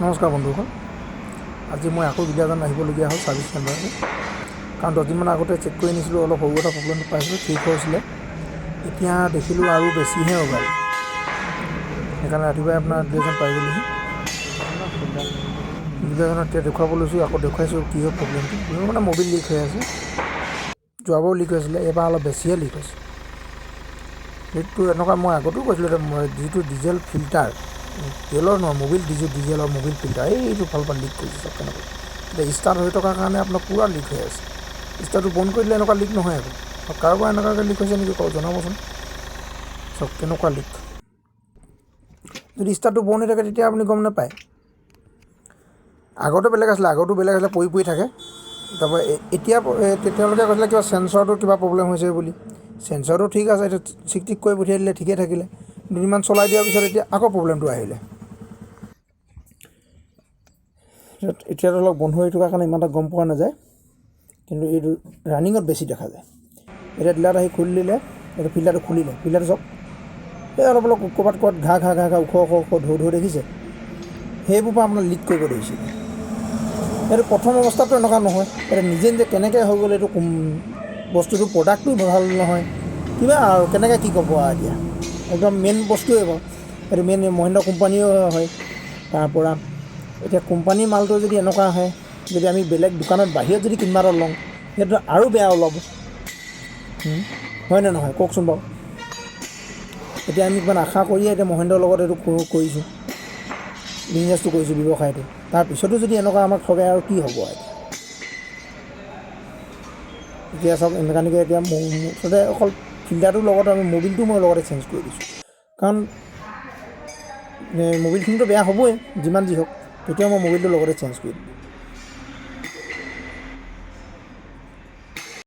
নমস্কাৰ বন্ধুসকল, আজি মই আকৌ দুলীয়াজান আহিবলগীয়া হ'ল ছাৰ্ভিচ চেণ্টাৰলৈ। কাৰণ 10 দিনমান আগতে চেক কৰি আনিছিলোঁ, অলপ সৰু এটা প্ৰব্লেম পাইছিলোঁ, ঠিক হৈছিলে। এতিয়া দেখিলোঁ আৰু বেছিহে ওলাল। সেইকাৰণে ৰাতিপুৱাই আপোনাৰ দুলীয়াজান পাই গ'লোহি। দুলীয়াজানত এতিয়া দেখুৱাব লৈছোঁ, আকৌ দেখুৱাইছোঁ কি হয় প্ৰব্লেমটো। মানে মবিল লিক হৈ আছে। যোৱাবাৰো লিক হৈছিলে, এইবাৰ অলপ বেছিহে লিক হৈছে। লিকটো এনেকুৱা, মই আগতেও কৈছিলোঁ, এতিয়া যিটো ডিজেল ফিল্টাৰ, তেলৰ নহয়, মবিল, ডিজেলৰ মবিল ফিল্টাৰ, এইটো ফালৰ পৰা লিক কৰিছে। চাওক কেনেকুৱা। এতিয়া ষ্টাৰ্ট হৈ থকাৰ কাৰণে আপোনাৰ পূৰা লিক হৈ আছে। ষ্টাৰ্টটো বন্ধ কৰি দিলে এনেকুৱা লিক নহয় আকৌ। আৰু কাৰোবাৰ এনেকুৱাকৈ লিক হৈছে নেকি জনাবচোন। চাওক কেনেকুৱা লিক। যদি ষ্টাৰ্টটো বন্ধ হৈ থাকে, তেতিয়া আপুনি গম নাপায়। আগতে বেলেগ আছিলে, আগতো বেলেগ আছিলে, পৰি পৰি থাকে। তাৰপৰা এতিয়া তেওঁলোকে কৈছিলে কিবা চেঞ্চৰটো কিবা প্ৰব্লেম হৈছে বুলি। চেঞ্চৰটো ঠিক আছে, এতিয়া ঠিক ঠিক কৰি পঠিয়াই দিলে, ঠিকে থাকিলে। দুদিনমান চলাই দিয়াৰ পিছত এতিয়া আকৌ প্ৰব্লেমটো আহিলে। এতিয়া ধৰি লওক বন্ধ হৈ থকাৰ কাৰণে ইমান এটা গম পোৱা নাযায়, কিন্তু এইটো ৰানিঙত বেছি দেখা যায়। এতিয়া ডিলাৰত আহি খুলি দিলে, এইটো ফিল্টাৰটো খুলিলে। ফিল্টাৰটো চাওক, এই অলপ অলপ ক'ৰবাত ক'ৰবাত ঘাঁহ ঘাঁহ ঘাঁহ ঘাঁহ, ওখ ওখ ওখ ঢৌ ঢৌ দেখিছে। সেইবোৰ পৰা আপোনাৰ লিক কৰিব ধৰিছিলে। এইটো প্ৰথম অৱস্থাততো এনেকুৱা নহয়। এতিয়া নিজে নিজে কেনেকৈ হৈ গ'ল এইটো? বস্তুটো প্ৰডাক্টটো ভাল নহয় কিবা আৰু কেনেকৈ কি ক'ব আৰু। এতিয়া একদম মেইন বস্তুৱে বাৰু এইটো, মেইন মহেন্দ্ৰ কোম্পানীও হয়। তাৰপৰা এতিয়া কোম্পানীৰ মালটো যদি এনেকুৱা আহে, যদি আমি বেলেগ দোকানত বাহিৰত যদি কিনিব এটা লওঁ, সেইটো আৰু বেয়া ওলাব, হয়নে নহয় কওকচোন বাৰু? এতিয়া আমি কিমান আশা কৰিয়ে এতিয়া মহেন্দ্ৰৰ লগত এইটো কৰিছোঁ, বিজনেছটো কৰিছোঁ, ব্যৱসায়টো। তাৰপিছতো যদি এনেকুৱা আমাক ঠগাই, আৰু কি হ'ব এতিয়া? এতিয়া চাওক, মেকানিকে এতিয়া মুঠতে অকল ফিল্টাৰটোৰ লগত আমি মবিলটো মই লগতে চেঞ্জ কৰি দিছোঁ। কাৰণ মবিলখিনিতো বেয়া হ'বই যিমান যি হওক। তেতিয়াও মই মবিলটো লগতে চেঞ্জ কৰি দিলোঁ।